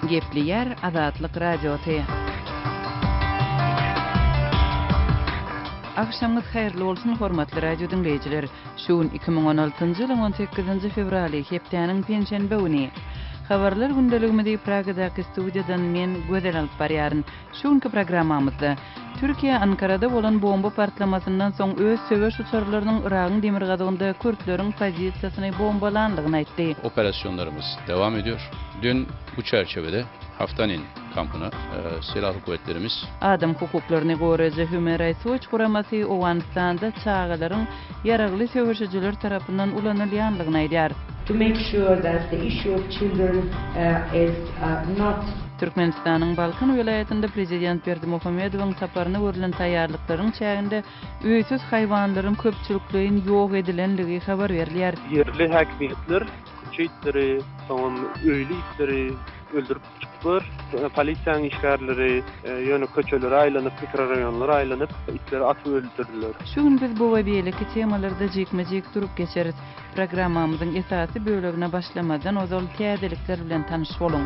Gepleýär Azatlyk Radiosy. Agşamyňyz haýyrly bolsun, hormatly radio diňleýjiler! Şu gün 2016-njy ýylyň 18-nji fewraly, hepdäniň penşenbe güni. Habarlar gündeligimizi Pragadaky studiýadan men, Gözel alyp barýaryn. Şu günki programmamyzda, Türkiýe Ankarada bolan bomba partlamasyndan soň öz söweş uçarlarynyň Yragyň demirgazygynda kürtleriň pozisiýasyny bombalandygyny aýtdy. Operasyonlarymyz dewam ediyor. Dün bu çerçevede Haftanin kampyna silahly kuvvetlerimiz. Adam hukuklaryny goraýjy Human Rights Watch guramasy Owganystanda çagalaryň ýaragly söweşijiler tarapyndan ulanylýandygyny aýdýar. To make sure that the issue of children is not. Türkmenistanyň Balkan welaýatynda prezident Berdimuhamedowyň saparyna görlen taýýarlyklaryň çäginde öýsüz haýwanlaryň köpçülikleýin ýok edilendigi habar berilýär. Ýerli häkimiýetler köçe itleri, soňam öýli itleri öldürip çykdylar. Polisiýanyň işgärleri ýöne köçelere aýlanyp, mikroraýonlara aýlanyp, itleri atyp öldürdiler. Şu gün biz bu we beýleki temalarda jikme-jik durup geçeris. Programmamyzyň esasy bölegine başlamazdan ozal täzelikler bilen tanyş boluň.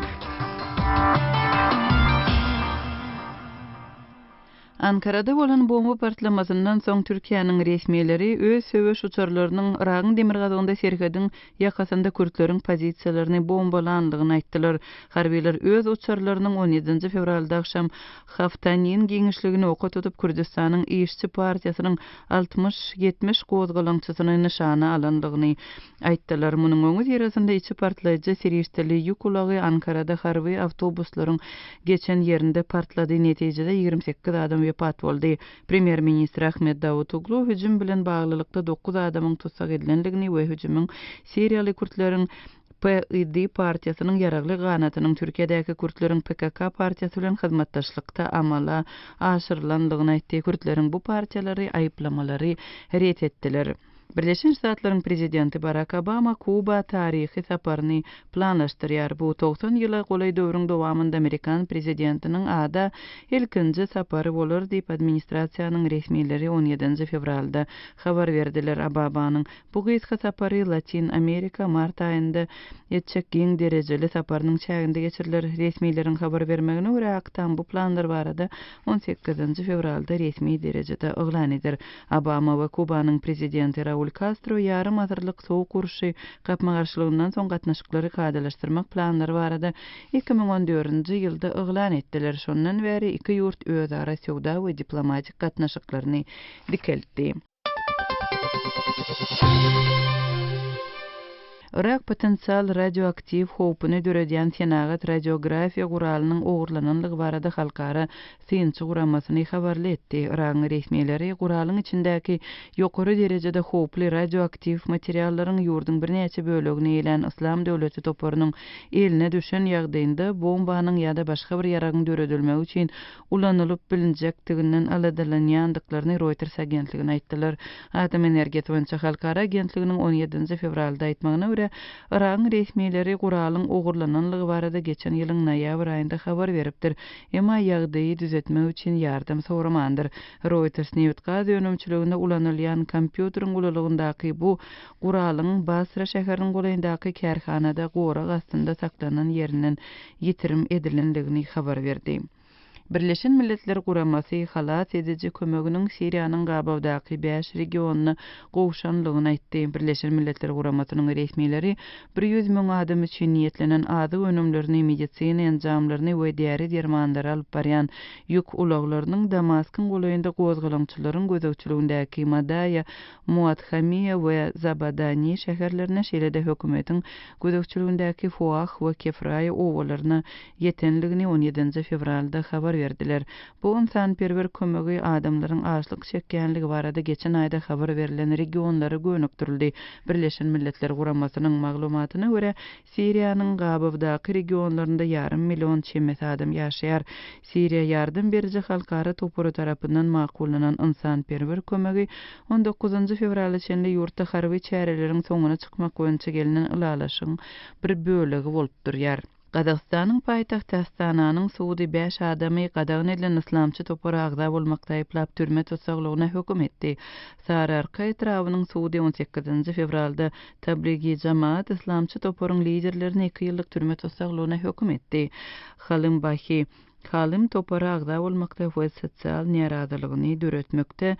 Ankarada bolan bomba partlamasyndan soň Türkiýäniň resmileri öz söweş uçarlarynyň Yragyň demirgazygynda serhediň ýakasynda kürtleriň pozisiýalaryny bombalandygyny aýtdylar. Harbylar öz uçarlarynyň on ýedinji fewralda agşam Haftanin giňişligini oka tutup Kürdüstanyň Işçi partiýasynyň 60, 70 gozgalaňçysyny nyşana alandygyny aýtdylar. Munuň öňüsyrasynda içi partlaýjy serişdeli ýük ulagy Ankarada harby awtobuslaryň geçen ýerinde partlady, netijede 28 adam wepat boldy. Premýer-ministr Ahmet Dawutoglu hüjüm bilen baglylykda dokuz adamyň tussag edilendigini we hüjümiň siriýaly kürtleriň PYD partiýasynyň ýaragly ganatynyň Türkiýedäki kürtleriň PKK partiýasy bilen hyzmatdaşlykda amala aşyrylandygyny aýtdy. Kürtleriň bu partiýalary aýyplamalary ret etdiler. Birleşen Ştatlaryň prezidenti Barak Obama Kuba taryhy saparyny planlaşdyrýar. Bu 90 ýyla golaý döwrüň dowamynda amerikan prezidentiniň ada ilkinji sapary bolar diýip, administrasiýanyň resmileri on ýedinji fewralda habar berdiler. Obamanyň bu gysga sapary Latyn Amerika mart aýynda etjek giň derejeli saparynyň çäginde geçiriler. Resmileriň habar bermegine görä, Ak Tam bu planlar barada on sekizinji fewralda resmi derejede yglan eder. Obama we Kubanyň prezidenti Raul Kastro ýarym asyrlyk Sowuk urşy gapma-garşylygyndan soň gatnaşyklary kadalaşdyrmak planlary barada 2014-nji ýylda yglan etdiler. Şondan bäri iki ýurt özara söwda we diplomatik gatnaşyklaryny dikeltdi. Yrak potensial radioaktiw howpuny döredýän senagat radiografiýa guralynyň ogurlananlygy barada halkara synçy guramasyny habarly etdi. Yragyň resmileri guralyň içindäki ýokary derejede howply radioaktiw materiallaryň ýurduň birnäçe bölegini eýlän Yslam döwleti toparynyň eline düşen ýagdaýynda bombanyň ýa-da başga bir ýaragyň döredilmegi üçin ulanylyp bilinjekdiginden aladalanýandyklaryny Reuters agentligine aýtdylar. Atom energiýasy boýunça halkara agentliginiň on ýedinji fewralda aýtmagyna görä, Yragyň resmileri guralyň ogurlananlygy barada geçen ýylyň noýabr aýynda habar beripdir, emma ýagdaýy düzetmek üçin ýardam soramandyr. Reuters nebit-gaz önümçiliginde ulanylýan kompýuteriň ululygyndaky bu guralyň Basra şäheriniň golaýyndaky kärhanada gorag astynda saklanan ýerinden ýitirim edilendigini habar berdi. Birleşen Milletler Guramasy halas ediji kömeginiň Siriýanyň gabawdaky bäş regionyna gowşanlygyny aýtdy. Birleşen Milletler Guramasynyň resmileri 100 000 adam üçin niýetlenen azyk önümlerini, medisina enjamlaryny we däri-dermanlary alyp barýan ýük ulaglarynyň Damaskyň golaýynda gozgalaňçylaryň gözegçiligindäki Madaýa, Muathamiýa we Zabadani şäherlerine, şeýle-de hökümetiň gözegçiligindäki Fuah we Kefraýa obalaryna ýetenligini on ýedinji fewralda habar berdiler. Bu ynsanperwer kömegi adamlaryň açlyk çekýänligi barada geçen aýda habar berlen regionlara gönükdirildi. Birleşen Milletler Guramasynyň maglumatyna görä, Siriýanyň gabawdaky regionlarynda ýarym million çemesi adam ýaşaýar. Siriýa ýardam beriji halkara topary tarapyndan makullanan ynsanperwer kömegi on dokuzynjy fewrala çenli ýurtda harby çäreleriň soňuna çykmak boýunça gelnen ylalaşygyň bir bölegi bolup durýar. Gazagystanyň paýtagty Astananyň sudy bäş adamy gadagan edilen yslamçy topara agza bolmakda aýyplap türme tussaglygyna höküm etdi. Saryarka etrabynyň sudy on sekizinji fewralda Tabligi Jamaat yslamçy toparyň liderlerini iki ýyllyk türme tussaglygyna höküm etdi. Halym Bahi Halym topara agza bolmakda we sosial närazylygyny döretmekde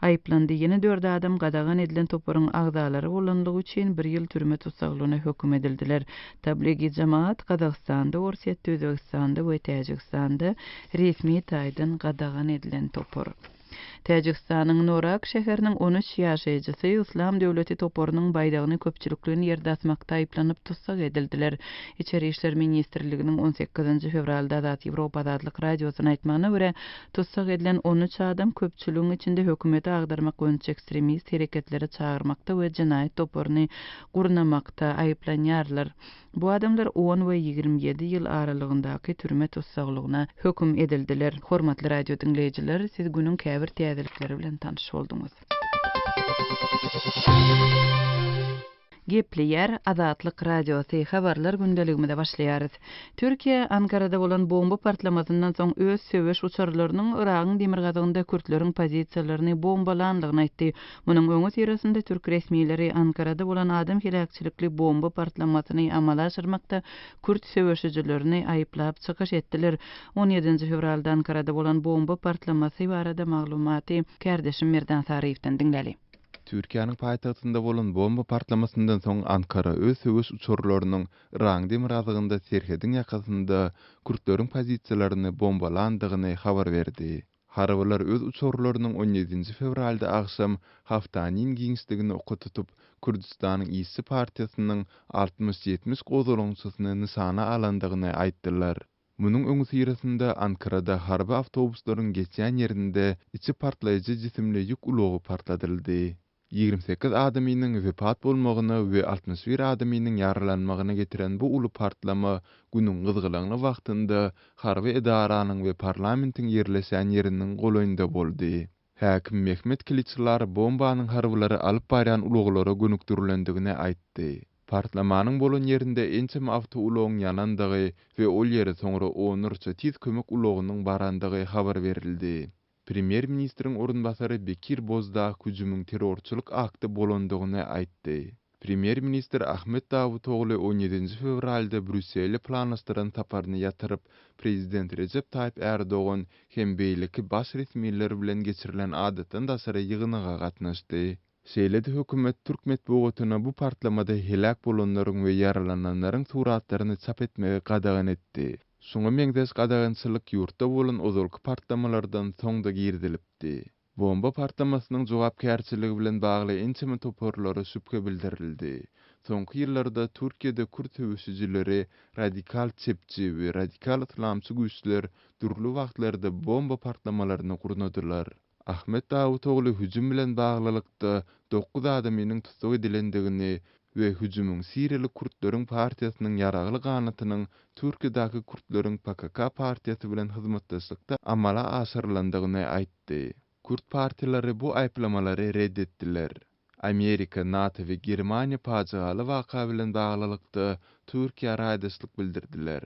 aýyplandy. Ýene dört adam gadagan edilen toparyň agzalary bolanlygy üçin bir ýyl türme tussaglygyna höküm edildiler. Tabligi Jamaat Gazagystanda, Orsýetde, Özbegistanda we Täjigistanda resmi taýdan gadagan edilen topar. Täjigistanyň Norak şäheriniň 13 ýaşaýjysy Yslam döwleti toparynyň baýdagyny köpçülikleýin ýerde asmakda aýyplanyp tussag edildiler. Içeri işler ministrliginiň on sekizinji fewralda Azat Ýewropa Azatlyk Radiosyna aýtmagyna görä, tussag edilen 13 adam köpçüligiň içinde hökümeti agdarmak boýunça ekstremist hereketlere çagyrmakda we jenaýat toparyny gurnamakda aýyplanýarlar. Bu adamlar on we 27 ýyl aralygyndaky türme tussaglygyna höküm edildiler. Hormatly radio diňleýjiler, siz günüň käbir täzelikleri bilen tanyş bolduňyz. Gepleýär Azatlyk Radiosy, Habarlar gündeligimize başlaýarys. Türkiýe Ankarada bolan bomba partlamasyndan soň öz söweş uçarlarynyň Yragyň demirgazygynda kürtleriň pozisiýalaryny bombalandygyny aýtdy. Munuň öňüsyrasynda türk resmileri Ankarada bolan adam heläkçilikli bomba partlamasyny amala aşyrmakda kürt söweşijilerini aýyplap çykyş etdiler. On ýedinji fewralda Ankarada bolan bomba partlamasy barada maglumaty kärdeşim Merdan Saryýewden diňläli. Türkiýäniň paýtagtynda bolan bomba partlamasyndan soň Ankara öz söweş uçarlarynyň Yragyň demirgazygynda serhediň ýakasynda kürtleriň pozisiýalaryny bombalandygyny habar berdi. Harbylar öz uçarlarynyň on ýedinji fewralda agşam Haftanin giňişligini oka tutup, Kürdüstanyň Işçi partiýasynyň altmyş-ýetmiş gozgalaňçysyny nyşana alandygyny aýtdylar. Munuň öňüsyrasynda Ankarada harby awtobuslaryň geçýän ýerinde içi partlaýjy jisimli ýük ulagy partladyldy. 28 adamynyň wepat bolmagyna we 61 adamynyň ýaralanmagyna getiren bu uly partlama günüň gyzgalaňly wagtynda harby edaranyň we parlamentiň ýerleşýän ýeriniň golaýynda boldy. Häkim Mehmet Kiliçlar bombanyň harbylary alyp barýan ulaglara gönükdirilendigini aýtdy. Partlamanyň bolan ýerinde ençeme awtoulagyň ýanandygy we ol ýere soňra onlarça tiz kömek ulagynyň barandygy habar berildi. Premýer-ministriň orunbasary Bekir Bozdag hüjümiň terrorçylyk akty bolandygyny aýtdy. Premýer-ministr Ahmet Dawutogly on ýedinji fewralda Brýussele planlaşdyran saparyny ýatyryp, prezident Rejep Taýyp Ärdogan hem beýleki baş resmiler bilen geçirilen adatdan daşary ýygnaga gatnaşdy. Şeýle-de hökümet türk metbugatyna bu partlamada heläk bolanlaryň we ýaralananlaryň suratlaryny çap etmegi gadagan etdi. Şuňa meňzeş gadagançylyk ýurtda bolan ozalky partlamalardan soň-da girizilipdi. Bomba partlamasynyň jogapkärçiligi bilen bagly ençeme toparlara şübhe bildirildi. Soňky ýyllarda Türkiýede kürt söweşijileri, radikal çepçi we radikal yslamçy güýçler dürli wagtlarda bomba partlamalaryny gurnadylar. Ahmet Dawutogly hüjüm bilen baglylykda dokuz adamynyň tussag edilendigini we hüjümiň siriýaly kürtleriň partiýasynyň ýaragly ganatynyň Türkiýedäki kürtleriň PKK partiýasy bilen hyzmatdaşlykda amala aşyrylandygyny aýtdy. Kürt partiýalary bu aýyplamalary ret etdiler. Amerika, NATO we Germaniýa pajygaly waka bilen baglylykda Türkiýä raýdaşlyk bildirdiler.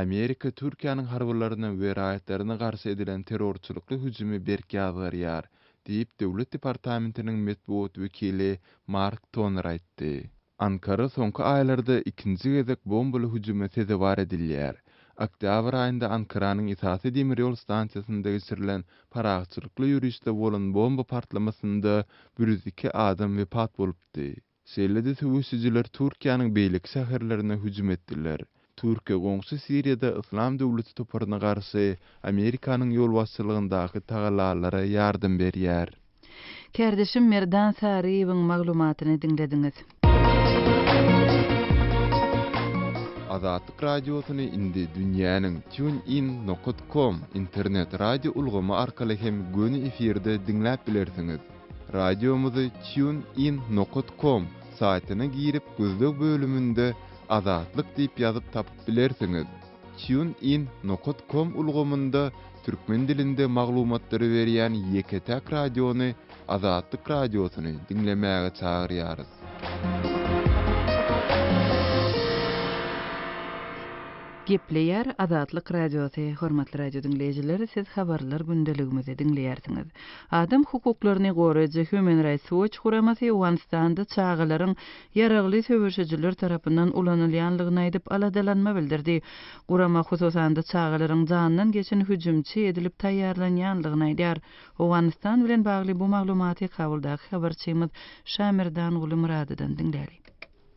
Amerika Türkiýäniň harbylaryna we raýatlaryna garşy edilen terrorçylykly hüjümi berk ýazgarýar, diýip, Döwlet departamentiniň metbugat wekili Mark Toner aýtdy. Ankara soňky aýlarda ikinji gezek bombaly hüjüme sezewar edilýär. Oktýabr aýynda Ankaranyň esasy demirýol stansiýasynda geçirilen parahatçylykly ýörişde bolan bomba partlamasynda 102 adam wepat bolupdy. Şeýle-de söweşijiler Türkiýäniň beýleki şäherlerine hüjüm etdiler. Türkiýe goňşy Siriýada Yslam döwleti toparyna garşy Amerikanyň ýolbaşçylygyndaky tagallalara ýardam berýär. Kärdeşim Merdan Saryýewiň maglumatyny diňlediňiz. Azatlyk Radiosyny indi dünýäniň TuneIn nokat com internet radio ulgamy arkaly hem göni efirde diňläp bilersiňiz. Radiomyzy tune in nokat kom saýtyna girip gözleg bölüminde Azatlyk diýip ýazyp tapyp bilersiňiz. Tune in nokat kom ulgamynda türkmen dilinde maglumatlary berýän ýeke-täk radiony Azatlyk Radiosyny diňlemäge çagyrýarys. Gepleýär Azatlyk Radiosy, Hormatly radio diňleýjiler, siz habarlar gündeligimizi diňleýärsiňiz. Adam hukuklaryny goraýjy Human Rights Watch guramasy Owganystanda çagalaryň ýaragly söweşijiler tarapyndan ulanylýanlygyny aýdyp, aladalanma bildirdi. Gurama hususan-da çagalaryň jandan geçen hüjümçi edilip taýýarlanýanlygyny aýdýar. Owganystan bilen bagly bu maglumaty Kabuldaky habarçymyz Şamerdanguly Myradydan diňläli.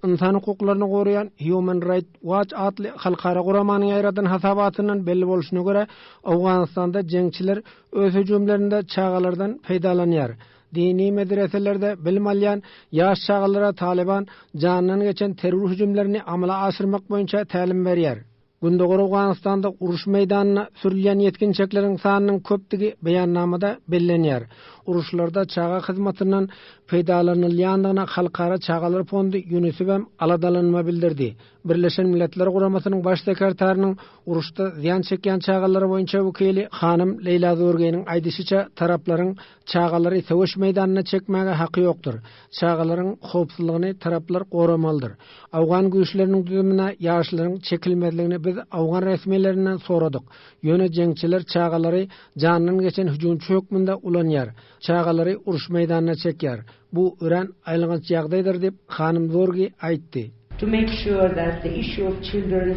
Ynsan hukuklaryny goraýan Human Rights Watch atly halkara guramanyň ýaýradan hasabatyndan belli bolşuna görä, Owganystanda jeňçiler öz hüjümlerinde çagalardan peýdalanýar. Dini medreselerde bilim alýan ýaş çagalara Talyban janyndan geçen terror hüjümlerini amala aşyrmak boýunça tälim berýär. Gündogar Owganystanda uruş meýdanyna sürülýän ýetginçekleriň sanynyň köpdügi beýannamada bellenýär. Uruşlarda çaga hyzmatyndan peýdalanylýandygyna Halkara çagalar fondy Ýunisebem aladalanma bildirdi. Birleşen Milletler Guramasynyň Baş sekretarynyň uruşda zyýan çekýän çagalar boýunça wekili hanym Leýla Zurginiň aýdyşyça, taraplaryň çagalary söweş meýdanyna çekmäge haky ýokdur. Çagalaryň howpsuzlygyny taraplar goramalydyr. Owgan güýçleriniň düzümine ýaşlaryň çekilmezligini biz owgan resmilerinden soradyk. Ýöne jeňçiler çagalary jandan geçen hüjümçi hökmünde ulanýar. Çagalary uruş meýdanyna çekýär. Bu örän aýylganç ýagdaýdyr diýip, hanym Zorgi aýtdy. To make sure that the issue of children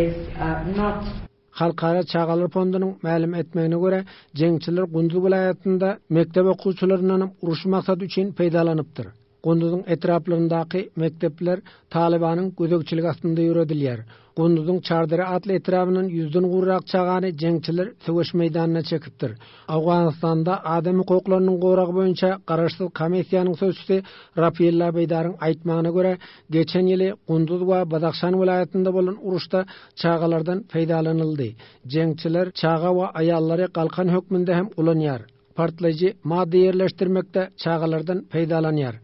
is not. Halkara çagalar fondunyň mälim etmegine görä, jeňçiler Gunduz welaýatynda mekdep okuwçylaryndanam uruş maksady üçin peýdalanypdyr. Gunduzyň etraplaryndaky mekdepler Talybanyň gözegçiligi astynda ýöredilýär. Gunduzyň Çardere atly etrabyndan ýüzden gowrak çagany jeňçiler söweş meýdanyna çekipdir. Owganystanda adam hukuklarynyň goragy boýunça garaşsyz komissiýanyň sözçüsi Rafiulla Beýdaryň aýtmagyna görä, geçen ýyly Gunduz we Badahşan welaýatynda bolan uruşda çagalardan peýdalanyldy. Jeňçiler çaga we aýallary galkan hökmünde hem ulanýar. Partlaýjy madda ýerleşdirmekde çagalardan peýdalanýar.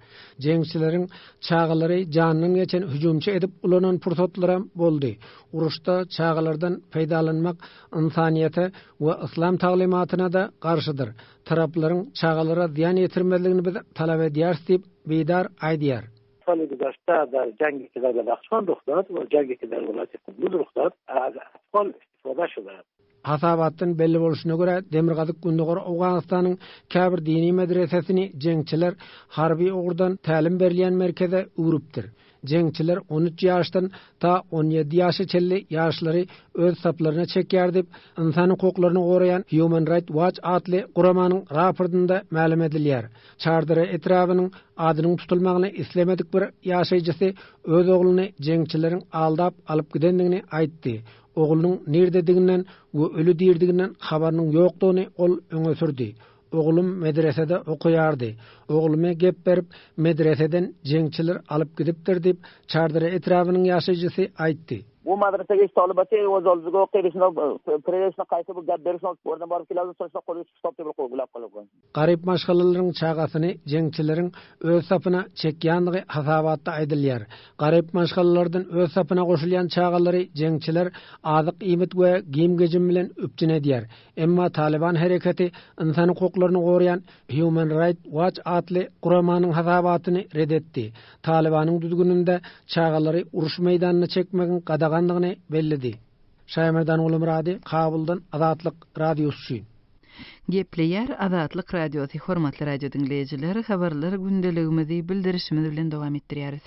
Jeňçileriň çagalary janyndan geçen hüjümçi edip ulanan pursatlaram boldy. Uruşda çagalardan peýdalanmak ynsanyýete we yslam taglymatyna-da garşydyr. Taraplaryň çagalara zyýan ýetirmezligini biz talap edýäris diýip, Bidar aýdýar. سال گذشته در جنگی که در بدخشان رخ داد و جنگی که در ولایت قندوز رخ داد از اطفال استفاده شده Hasabatdan belli bolşuna görä, demirgazyk-gündogar Owganystanyň käbir dini medresesini jeňçiler harby ugurdan tälim berilýän merkeze öwrüpdir. Jeňçiler on üç ýaşdan ta on ýedi ýaşa çenli ýaşlary öz saplaryna çekýär diýip, ynsan hukuklaryny goraýan Human Rights Watch atly guramanyň raportynda mälim edilýär. Çardara etrabynyň adynyň tutulmagyny islemedik bir ýaşaýjysy öz ogluny jeňçileriň aldap alyp gidendigini aýtdy. Oglunyň nirdediginden we öli-diridiginden habarynyň ýokdugyny ol öňe sürdi. Oglum medresede okaýardy. Oglumy gep berip, medreseden jeňçiler alyp gidipdir diýip, Çardara etrabynyň ýaşaýjysy aýtdy. Bu madrasaga ish tolibasi o'z oldiga o'qiydi shundoq gap berish o'rnidan borib keladi qo'lga kitob deb qolib Garyp maşgalalaryň çagasyny jeňçileriň öz sapyna çekýändigi hasabatda aýdylýar. Garyp maşgalalardan öz sapyna goşulýan çagalary jeňçiler azyk-iýmit we geýim-gejim bilen üpjün edýär. Emma Talyban hereketi ynsan hukuklaryny goraýan Human Rights Watch atly guramanyň hasabatyny ret etdi. Talybanyň düzgüninde çagalary uruş meýdanyna çekmegiň gadagandygyny belledi. Şaýmerdan Gulumyrady, Kabuldan Azatlyk Radiosy üçin. Gepleýär Azatlyk Radiosy Hormatly radio diňleýjiler, habarlar gündeligimizi bildirişimiz bilen dowam etdirýäris.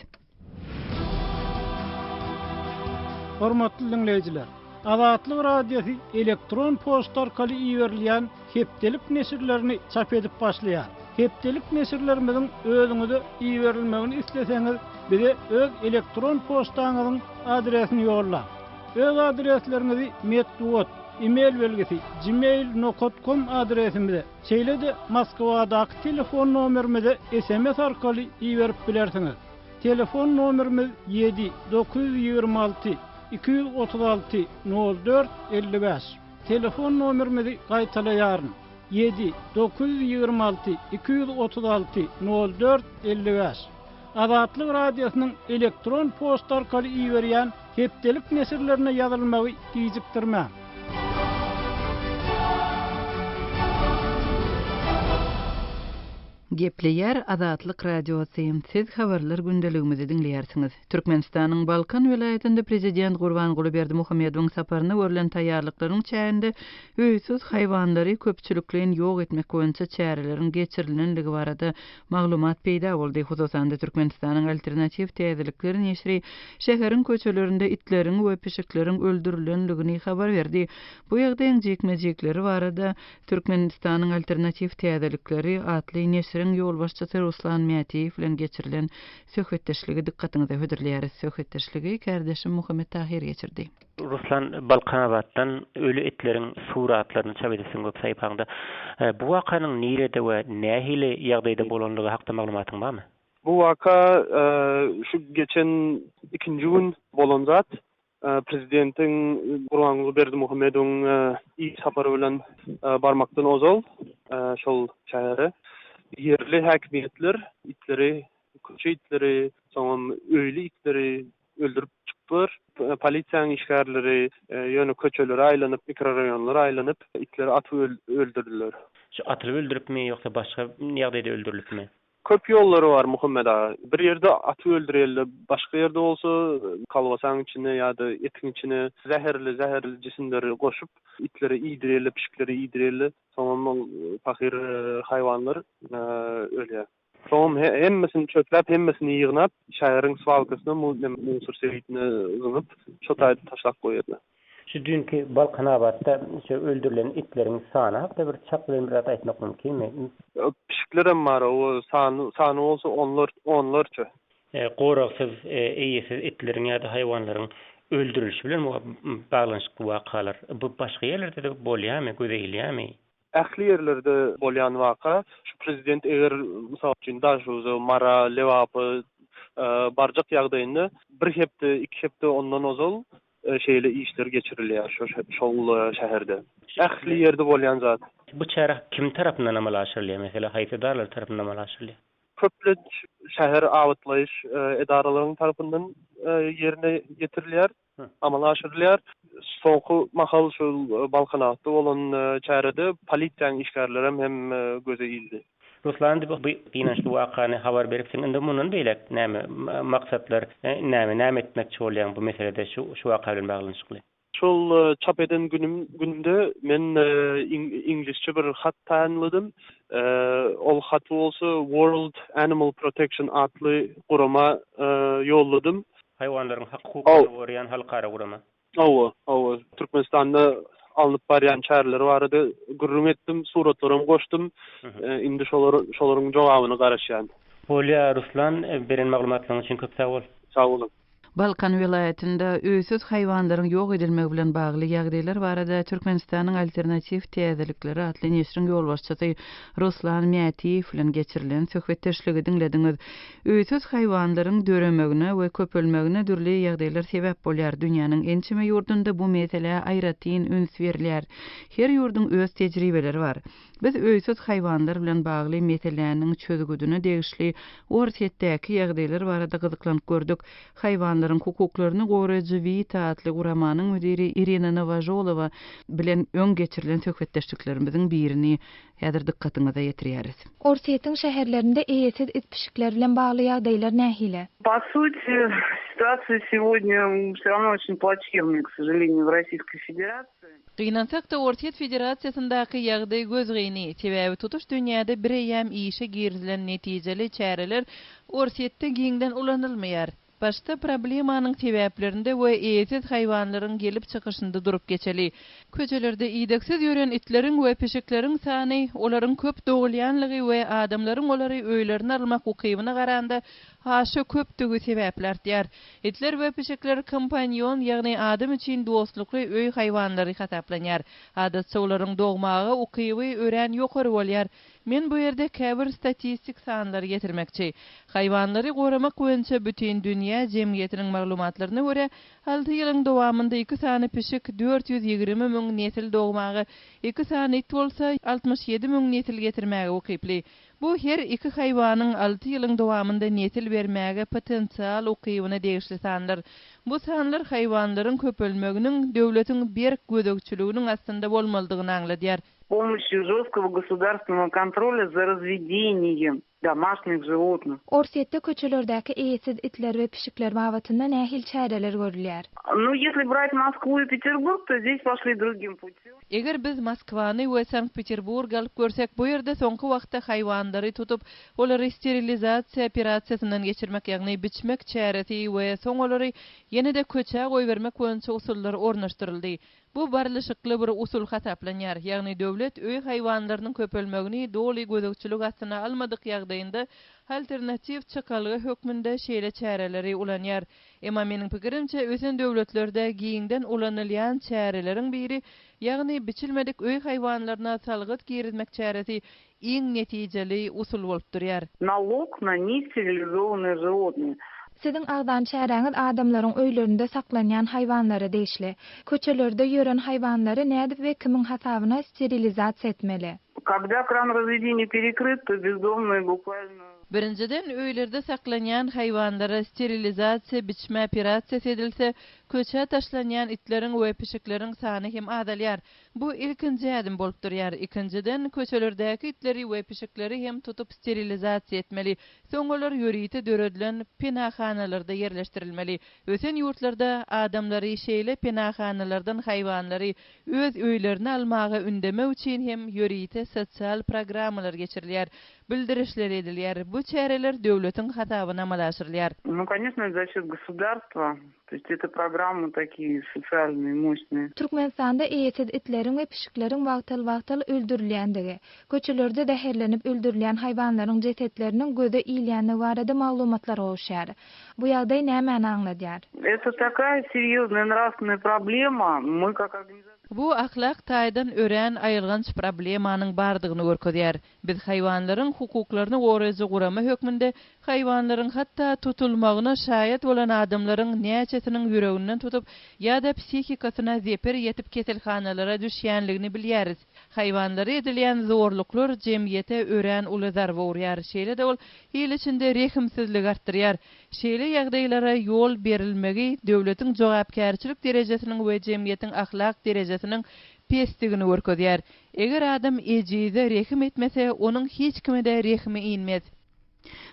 Hormatly diňleýjiler! Azatlyk Radiosy elektron poçta arkaly iberilýän hepdelik neşirlerini çap edip başlaýar. Hepdelik neşirlerimiziň özüňize iberilmegini isleseňiz, bize öz elektron poçtaňyzyň adresini ýollaň. Öz adresleriňizi metbugat, e-mail belgisi, gmail nokat kom adresimize, şeýle-de Moskwadaky telefon nomerimize sms arkaly iberip bilersiňiz. Telefon nomerimiz ýedi, 926, 236, 04, 55. Telefon nomerimizi gaýtalaýaryn, ýedi, 926, 236, 04, 55. Azatlyk Radiosynyň elektron poçta arkaly iberýän hepdelik neşirlerine ýazylmagy gijikdirmäň. Gepleýär Azatlyk Radiosy, Siz Habarlar gündeligimizi diňleýärsiňiz. Türkmenistanyň Balkan welaýatynda prezident Gurbanguly Berdimuhamedowyň saparyna görlen taýýarlyklaryň çäginde öýsüz haýwanlary köpçülikleýin ýok etmek boýunça çäreleriň geçirilendigi barada maglumat peýda boldy. Hususan-da, Türkmenistanyň Alternatiw täzelikleri neşiri şäheriň köçelerinde itleriň we pişikleriň öldürilendigini habar berdi. Bu ýagdaýyň jikme-jikleri barada Türkmenistanyň Alternatiw täzelikleri atly neşiriň ýolbaşçysy Ruslan Mätiýew bilen geçirilen söhbetdeşligi dykgatyňyza hödürleýäris. Söhbetdeşligi kärdeşim Muhammet Tahyr geçirdi. Ruslan Balkanabatdan öli itleriň suratlaryny çap edipsiň web sahypaňda. Bu wakanyň nirede we nähili ýagdaýda bolanlygy hakda maglumatyň barmy? Bu waka şu geçen ikinji gün bolan zat. Prezidentiň Gurbanguly Berdimuhamedowyň iş sapary bilen barmakdan ozal şol şähere ýerli häkimiýetler itleri, köçe itleri, soňam öýli itleri öldürip çykdylar. Polisiýanyň işgärleri ýöne köçelere aýlanyp, mikroraýonlara aýlanyp, itleri atyp öldürdiler. Şu atylyp öldüripmi ýogsa başga ýagdaýda öldürilipmi? Köp ýollary bar Muhammet aga. Bir ýerde atyp öldürýärler, başga ýerde bolsa kolbasaň içine ýa-da etiň içine zäherli zäherli jisimleri goşup itlere iýdirýärler, pişiklere iýdirýärler. Soňam ol pahyr haýwanlar ölýär. Soňam hemmesini çöpläp, hemmesini ýygnap şäheriň swalkasyna, musor sebitine zyňyp, şo taýda taşlap goýýarlar. Şu düýnki Balkanabatda şu öldürilen itleriň sany hakda bir çak bilen bir zat aýtmak mümkinmi? Pişiklerem bar, o sany sany bolsa onlar onlarça. Goragsyz, eýesiz itleriň ýa-da haýwanlaryň öldürilişi bilen baglanyşykly wakalar bu başga ýerlerde-de bolýarmy, göze ilýärmi? Ähli ýerlerde bolýan waka. Şu prezident eger, mysal üçin, Daşoguza, Mara, Lebaba barjak ýagdaýynda bir hepde, iki hepde ondan ozal şeýle işler geçirilýär şol şäherde. Ähli ýerde bolýan zat. Bu çäre kim tarapyndan amala aşyrylýar? Meselem, haýsy edaralar tarapyndan amala aşyrylýar? Köplenç şäher abatlaýyş edaralaryň tarapyndan ýerine ýetirilýär. amala aşyrylýar. Soňky mahal şol Balkanabatda bolan çärede polisiýanyň işgärlerem hem göze ildi. Ruslan indi bu gynançly wakany habar beripsiň indi mundan beýläk näme maksatlar näme näme etmekçi bolýaň bu meselede şu şu waka bilen baglanyşykly? Şol çap eden günüm günümde men iňlisçe bir hat taýynladym. Ol haty bolsa World Animal Protection atly gurama ýolladym. Haýwanlaryň hak-hukuklaryny goraýan halkara gurama. Hawa, hawa. Türkmenistanda alnyp barýan çäreler barada gürrüň etdim, suratlaram goşdum. Indi şolar, şolaryň jogabyna garaşýan. Bolýa, Ruslan, beren maglumatlaryň üçin köp sag bol. Sag boluň. Balkan welaýatynda öýsüz haýwanlaryň ýok edilmegi bilen bagly ýagdaýlar barada Türkmenistanyň Alternatiw täzelikleri atly neşiriň ýolbaşçysy Ruslan Mätiýew bilen geçirilen söhbetdeşligi diňlediňiz. Öýsüz haýwanlaryň döremegine we köpelmegine dürli ýagdaýlar sebäp bolýar. Dünýäniň ençeme ýurdunda bu meselä aýratyn üns berilýär. Her ýurduň öz tejribeleri bar. Biz öýsüz haýwanlar bilen bagly meseläniň çözgüdine degişli Orsýetdäki ýagdaýlar barada gyzyklanyp gördük. Haýwanlaryň hukuklaryny goraýjy Wita atly guramanyň müdiri Irina Nowožolowa bilen öň geçirilen söhbetdeşliklerimiziň birini Häzir dykgatyňyza ýetirýäris. Orsýetiň şäherlerinde eýesiz it-pişikler bilen bagly ýagdaýlar nähili? Po suti, situasiýa segodnýa wsё rawno oçin plaçewnyýa, k sožaleniýu, w Rossiýskoý Federasiýi. Gynansak-da, Orsýet Federasiýasyndaky ýagdaý gözgyny, sebäbi tutuş dünýäde bireýýäm işe girizilen netijeli çäreler Orsýetde giňden ulanylmaýar. Başda problemanyň sebäplerinde we eýesiz haýwanlaryň gelip çykyşynda durup geçeli. Köçelerde idegsiz ýören itleriň we pişikleriň sany, olaryň köp dogulýanlygy we adamlaryň olary öýlerine almak ukybyna garanda aşa köpdügi sebäpli artýar. Itler we pişikler kompanýon, ýagny adam üçin dostlukly öý haýwanlary hasaplanýar. Adatça olaryň dogmaga ukyby örän ýokary bolýar. Men bu ýerde käbir statistik sanlary getirmekçi. Haýwanlary goramak boýunça Bütindünýä jemgyýetiniň maglumatlaryna görä, alty ýylyň dowamynda iki sany pişik 420 müň nesil dogmaga, iki sany it bolsa 67 müň nesil getirmäge ukyply. Bu her iki haýwanyň alty ýylyň dowamynda nesil bermäge potensial ukybyna degişli sanlar. Bu sanlar haýwanlaryň köpelmeginiň döwletiň berk gözegçiliginiň astynda bolmalydygyny aňladýar. помощью жесткого государственного контроля за разведением домашних животных. Orsýetde köçelerdäki eýesiz itler we pişikler babatynda nähili çäreler görülýär? Ну, если брать Москву и Петербург, то здесь пошли другим путем. Eger biz Moskwany we Sankt-Peterburgy alyp görsek, bu ýerde soňky wagtda haýwanlary tutup, olary sterilizasiýa operasiýasyndan geçirmek, ýagny biçmek çäresi we soň olary ýene-de köçä goýbermek boýunça usullar ornaşdyryldy. Bu barlyşykly bir usul hasaplanýar, ýagny döwlet öý haýwanlarynyň köpelmegini doly gözegçilik astyna almadyk ýagdaýynda alternatiw çykalga hökmünde şeýle çäreleri ulanýar. Emma meniň pikirimçe, ösen döwletlerde giňden ulanylýan çäreleriň biri, ýagny biçilmedik öý haýwanlaryna salgyt girizmek çäresi iň netijeli usul bolup durýar. Nalog na nesterilizowannye životnye. Siziň agzan çäräňiz adamlaryň öýlerinde saklanýan haýwanlara degişli. Köçelerde ýören haýwanlary nädip we kimiň hasabyna sterilizasiýa etmeli? Kogda kran razwedeniýa perekryt, to bezdomnyý bukwalno. Birinjiden, öýlerde saklanýan haýwanlara sterilizasiýa, biçme operasiýasy edilse, köçä taşlanýan itleriň we pişikleriň sany hem azalýar. Bu ilkinji ädim bolup durýar. Ikinjiden, köçelerdäki itleri we pişikleri hem tutup sterilizasiýa etmeli. Soň olar ýörite döredilen penahanalarda ýerleşdirilmeli. Ösen ýurtlarda adamlary şeýle penahanalardan haýwanlary öz öýlerine almaga ündemek üçin hem ýörite sosial programmalar geçirilýär, bildirişler edilýär. Bu çäreler döwletiň hasabyna amala aşyrylýar. Nu, koneçno, za şet gosudarstwa. To ýest eti programmy takiýe sosialnyýe moşnyýe. Türkmenistanda eýesiz itleriň we pişikleriň wagtal-wagtal öldürilýändigi, köçelerde zäherlenip öldürilýän haýwanlaryň jesetleriniň göze ilýändigi barada maglumatlar gowuşýar. Bu ýagdaý nämäni aňladýar? Eto takaýa serýoznyýa nrawstwennaya problema, my kak organizasiýa. Bu ahlak taýdan örän aýylganç problemanyň bardygyny görkezýär. Biz haýwanlaryň hukuklaryny goraýjy gurama hökmünde haýwanlaryň hatda tutulmagyna şaýat bolan adamlaryň näçesiniň ýüreginden tutup ýa-da psihikasyna zeper ýetip keselhanalara düşýänligini bilýäris. Haýwanlara edilýän zorluklar jemgyýete örän uly zarba urýar, şeýle-de ol il içinde rehimsizligi artdyrýar. Şeýle ýagdaýlara ýol berilmegi döwletiň jogapkärçilik derejesiniň we jemgyýetiň ahlak derejesiniň pesdigini görkezýär. Eger adam ejize rehim etmese, onuň hiç kime-de rehimi inmez.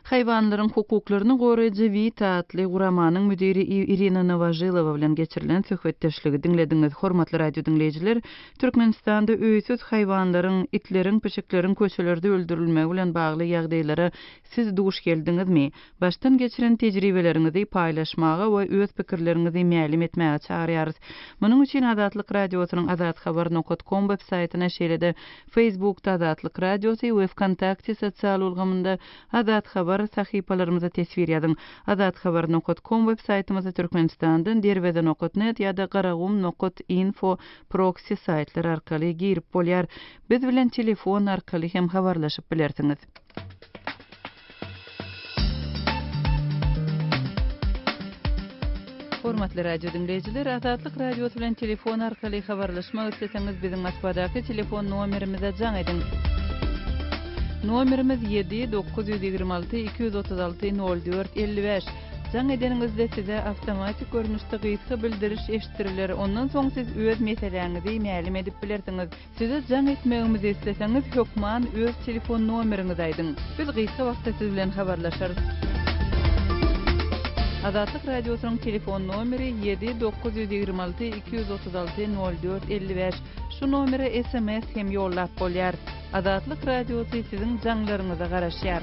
Haýwanlaryň hukuklaryny goraýjy Wita atly guramanyň müdiri Irina Nowožilowa bilen geçirilen söhbetdeşligi diňlediňiz. Hormatly radio diňleýjiler, Türkmenistanda öýsüz haýwanlaryň, itleriň, pişikleriň köçelerde öldürilmegi bilen bagly ýagdaýlara siz duş geldiňizmi? Başdan geçiren tejribeleriňizi paýlaşmaga we öz pikirleriňizi mälim etmäge çagyrýarys. Munuň üçin Azatlyk Radiosynyň azathabar nokat kom web saýtyna şeýle-de Facebookda Azatlyk Radiosy we Wkontakte sosial ulgamynda Azathabar sahypalarymyza teswir ýazyň. Azathabar nokat kom web saýtymyza Türkmenistandan Derweze nokat net ýa-da Garagum nokat info proksi saýtlary arkaly girip bolýar. Biz bilen telefon arkaly hem habarlaşyp bilersiňiz. Hormatly radio diňleýjiler, Azatlyk Radiosy bilen telefon arkaly habarlaşmak isleseňiz, biziň Moskwadaky telefon nomerimize jaň ediň. Nomerimiz 7 926 236 04 55. Jaň edeniňizde size awtomatik görnüşde gysga bildiriş eşitdiriler, ondan soň siz öz meseläňizi mälim edip bilersiňiz. Size jaň etmegimizi isleseňiz hökman öz telefon nomeriňizi aýdyň. Biz gysga wagtda siz bilen habarlaşarys. Azatlyk Radiosynyň telefon nomeri ýedi 926 236 04 55. Şu nomere sms hem ýollap bolýar. Azatlyk Radiosy siziň jaňlaryňyza garaşýar.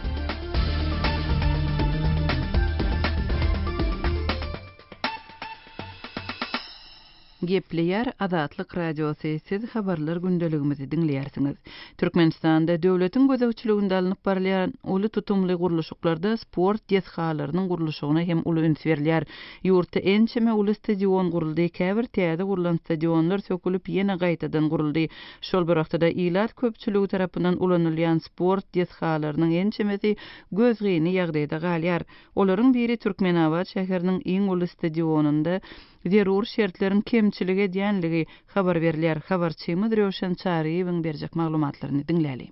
Gepleýär Azatlyk Radiosy, siz habarlar gündeligimizi diňleýärsiňiz. Türkmenistanda döwletiň gözegçiliginde alnyp barylýan uly tutumly gurluşyklarda sport desgalarynyň gurluşygyna hem uly üns berilýär. Ýurtda ençeme uly stadion guruldy, käbir täze gurlan stadionlar sökülip ýene gaýtadan guruldy. Şol bir wagtda-da ilat köpçüligi tarapyndan ulanylýan sport desgalarynyň ençemesi gözgyny ýagdaýda galýar. Olaryň biri Türkmenabat şäheriniň iň uly stadionynda zerur şertleriň kemçilik edýänligi habar berilýär. Habarçymyz Röwşen Çaryýewiň berjek maglumatlaryny diňläli.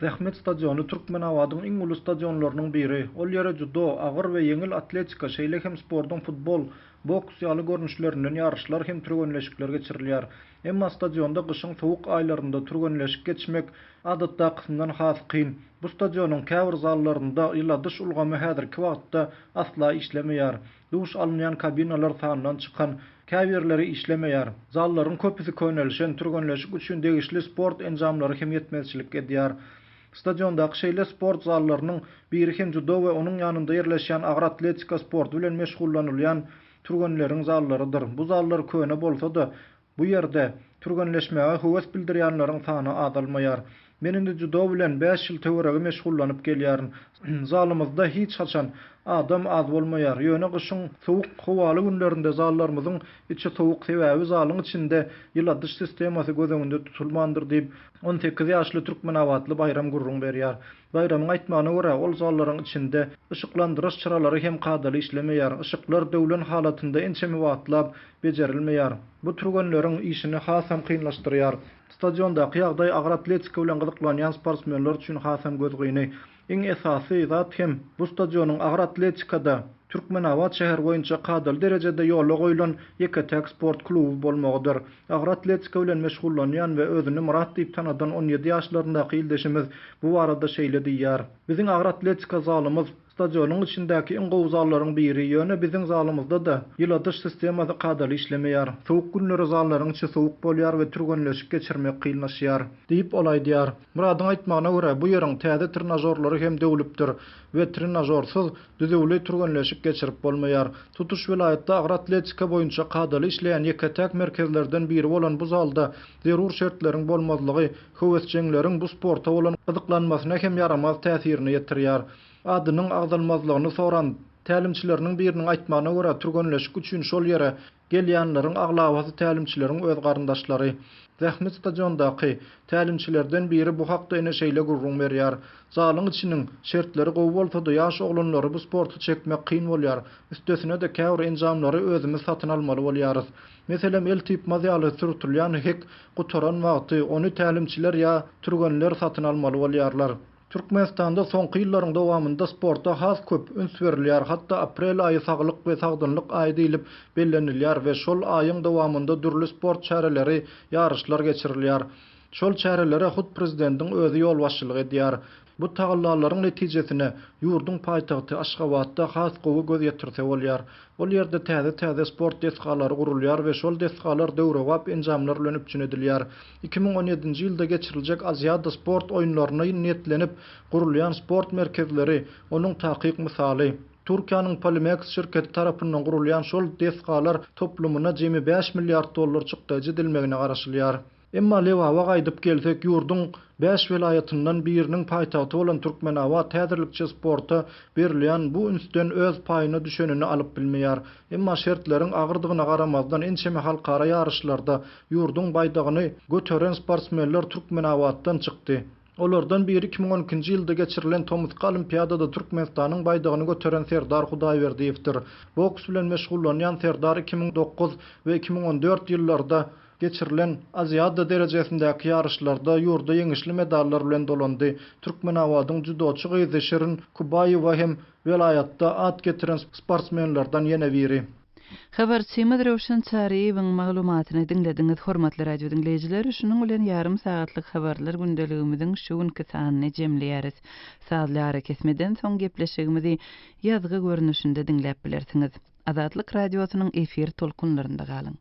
Zähmet stadiony Türkmenabadyň iň uly stadionlarynyň biri. Ol ýere judo, agyr we ýeňil atletika, şeýle hem sportuň futbol, Boks ýaly görnüşlerinden ýaryşlar hem türgenleşikler geçirilýär. Emma stadionda gyşyň sowuk aýlarynda türgenleşik geçmek adatdakysyndan has kyn. Bu stadionyň käbir zallarynda ýyladyş ulgamy häzirki wagtda asla işlemeýär. Duş alynýan kabinalar sandan çykan, käbirleri işlemeýär. Zallaryň köpüsi könelişen, türgenleşik üçin degişli sport enjamlary hem ýetmezçilik edýär. Stadiondaky şeýle sport zallarynyň biri hem judo we onuň ýanynda ýerleşýän agyr atletika sporty bilen meşgullanylýan türgenleriň zallarydyr. Bu zallar köne bolsa-da, Bu ýerde türgenleşmäge höwes bildirýänleriň sany azalmaýar. Men indi judo bilen bäş ýyl töweregi meşgullanyp gelýärin. Zalymyzda hiç haçan adam az bolmaýar. Ýöne gyşyň sowuk howaly günlerinde zallarymyzyň içi sowuk, sebäbi zalyň içinde ýyladyş sistemasy göz öňünde tutulmandyr diýip, 18 ýaşly türkmenabatly Baýram gürrüň berýär. Baýramyň aýtmagyna görä, ol zallaryň içinde yşyklandyryş çyralary hem kadaly işlemeýär. Yşyklar döwlen halatynda ençeme wagtlap bejerilmeýär. Bu türgenleriň işini hasam kynlaşdyrýar. Stadiondaky ýagdaý agyr atletika bilen gyzyklanýan sportsmenler üçin hasam gözgyny. Iň esasy zat hem bu stadionyň agyr atletikada Türkmenabat şäheri boýunça kadaly derejede ýola goýlan ýeke-täk sport kluby bolmagydyr. Agyr atletika bilen meşgullanýan we özüni Myrat diýip tanadan 17 ýaşlaryndaky ildeşimiz bu barada şeýle diýýär, Biziň agyr atletika zalymyz stadionyň içindäki iň gowy zallaryň biri, ýöne biziň zalymyzda-da ýyladyş sistemasy kadaly işlemeýär. Sowuk günleri zallaryň içi sowuk bolýar we türgenleşik geçirmek kynlaşýar. Diýip, ol aýdýar. Myradyň aýtmagyna görä, bu ýeriň täze trenažorlary hem döwlüpdir we trenažorsyz düzüwli türgenleşik geçirip bolmaýar. Tutuş welaýatda agyr atletika boýunça kadaly işleýän ýeke-täk merkezlerden biri bolan bu zalda zerur şertleriň bolmazlygy höwesjeňleriň bu sporta bolan gyzyklanmasyna hem ýaramaz täsirini ýetirýär. Adynyň agzalmazlygyny soran tälimçileriniň biriniň aýtmagyna görä, türgenleşik üçin şol ýere Gelýänleriň aglabasy tälimçileriň öz garyndaşlary. Zähmet stadiondaky tälimçilerden biri bu hakda ine şeýle gürrüň berýär, Zalyň içiniň şertleri gowy bolsa-da, ýaş oglanlary bu sporta çekmek kyn bolýar. Üstesine-de käbir enjamlary özümiz satyn almaly bolýarys. Meselem, el typmaz ýaly sürtülýän hek gutaran wagty ony tälimçiler ýa türgenler satyn almaly bolýarlar. Türkmenistanda soňky ýyllaryň dowamynda sporta has köp üns berilýär, hatda aprel aýy saglyk we sagdynlyk aýy diýlip bellenilýär we şol aýyň dowamynda dürli sport çäreleri, ýaryşlar geçirilýär. Şol çärelere hut prezidentiň özi ýolbaşçylyk edýär. Bu tagallalaryň netijesine ýurduň paýtagty Aşgabatda has gowy göz ýetirse bolýar. Ol ýerde täze-täze sport desgalary gurulýar we şol desgalar döwrebap enjamlar bilen üpjün edilýär. 2017-nji ýylda geçiriljek Aziada sport oýunlaryna niýetlenip gurulýan sport merkezleri onuň takyk mysaly. Türkiýäniň Polimex şirketi tarapyndan gurulýan şol desgalar toplumyna jemi bäş milliard dollar çykdajy edilmegine garaşylýar. Emma Lebaba gaýdyp gelsek, ýurduň bäş welaýatyndan biriniň paýtagty bolan Türkmenabat häzirlikçe sporta berilýän bu ünsden öz paýyna düşenini alyp bilmeýär. Emma şertleriň agyrdygyna garamazdan ençeme halkara ýaryşlarda ýurduň baýdagyny göteren sportsmenler Türkmenabatdan çykdy. Olardan biri 2012-nji ýylda geçirilen tomusky Olimpiadada Türkmenistanyň baýdagyny göteren Serdar Hudaýberdiýewdir. Boks bilen meşgullanýan Serdar 2009 we 2014 ýyllarda geçirilen Aziada derejesindäki ýaryşlarda ýurda ýeňişli medallar bilen dolandy. Türkmenabadyň judoçy gyzy Şirin Kubaýewa hem welaýatda at getiren sportsmenlerden ýene biri. Habarçymyz Röwşen Çaryýewiň maglumatyny diňlediňiz. Hormatly radio diňleýjiler, şunuň bilen ýarym sagatlyk habarlar gündeligimiziň şu günki sanyny jemleýäris. Sazly arakesmeden soň gepleşigimizi ýazgy görnüşinde diňläp bilersiňiz. Azatlyk Radiosynyň efir tolkunlarynda galyň.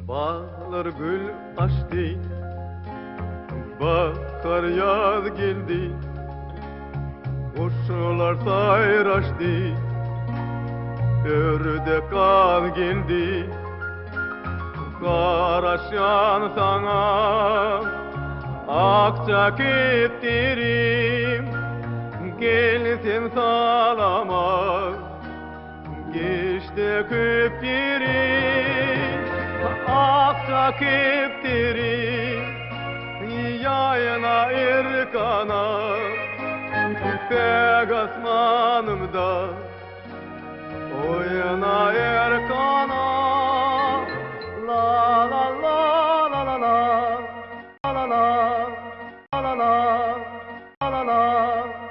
Baglar gül açdy, Bahar ýaz geldi, Guşlar saýraşdy, Ördek gaz geldi. Garaşýan saňa. Akça kepterim Gelsem salama Geçdi köp ýerim Akja kepderim Ýaýyna erkana Päk asmanymda Oýna erkana La la la la la la La la la.